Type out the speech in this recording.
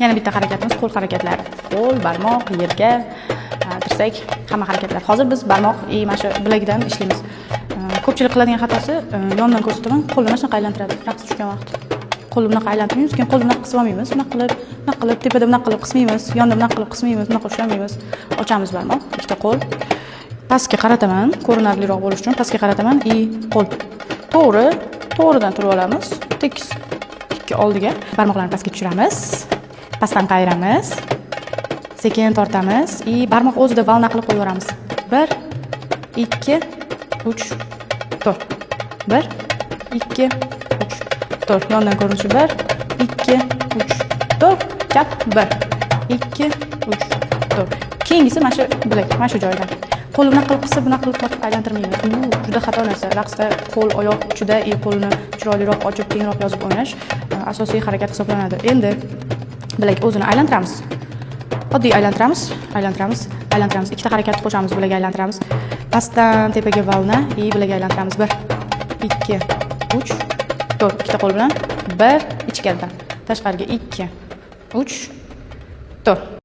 Yana bitta harakatimiz qo'l harakatlari. Qo'l, barmoq, yelka, tirsak, hamma harakatlar. Hozir biz barmoq и mana shu bilagidan ishlaymiz. Ko'pchilik qiladigan xatosi, yondan ko'rsataman, qo'lni mana shunaqa aylantiradi raqs tushgan vaqt. Qo'lni bunaqa aylantirmaymiz, keyin qo'lni bunaqa qisib olmaymiz. Bunaqa qilib, bunaqa qilib, tepada bunaqa qilib qismaymiz, yonda bunaqa qilib qismaymiz, bunaqa ushlamaymiz. Ochamiz barmoq, ikkita qo'l. Pastga qarataman, ko'rinarliroq bo'lishi uchun pastga qarataman и qo'l. To'g'ri, to'g'ridan turib olamiz. Tekis ikki oldiga. Barmoqlarni pastga tushiramiz. Pastdan qayiramiz. Sekin tortamiz и barmoq o'zida волна qilib qo'yib yuboramiz. 1, 2, 3, 4. 1, 2, 3, 4. Yondan ko'rinishi 1, 2, 3, 4. Chap 1, 2, 3, 4. Keyingisi mana shu bilak, mana shu joydan. Qo'lni bunaqa qilib qisib, bunaqa qilib tortib aylantirmaymiz. Bu juda xato narsa. Raqsda qo'l, oyoq uchida и qo'lni chiroyliroq ochib, kengroq yozib o'ynash asosiy harakat hisoblanadi. Endi bilak o'zini aylantiramiz. Oddiy aylantiramiz, aylantiramiz, aylantiramiz. Ikkita harakatni qo'shamiz, bilak aylantiramiz. Pastdan tepaga волна и bilak aylantiramiz. 1, 2, 3, 4. Ikkita qo'l bilan 1, ichkaridan tashqariga 2, 3, 4.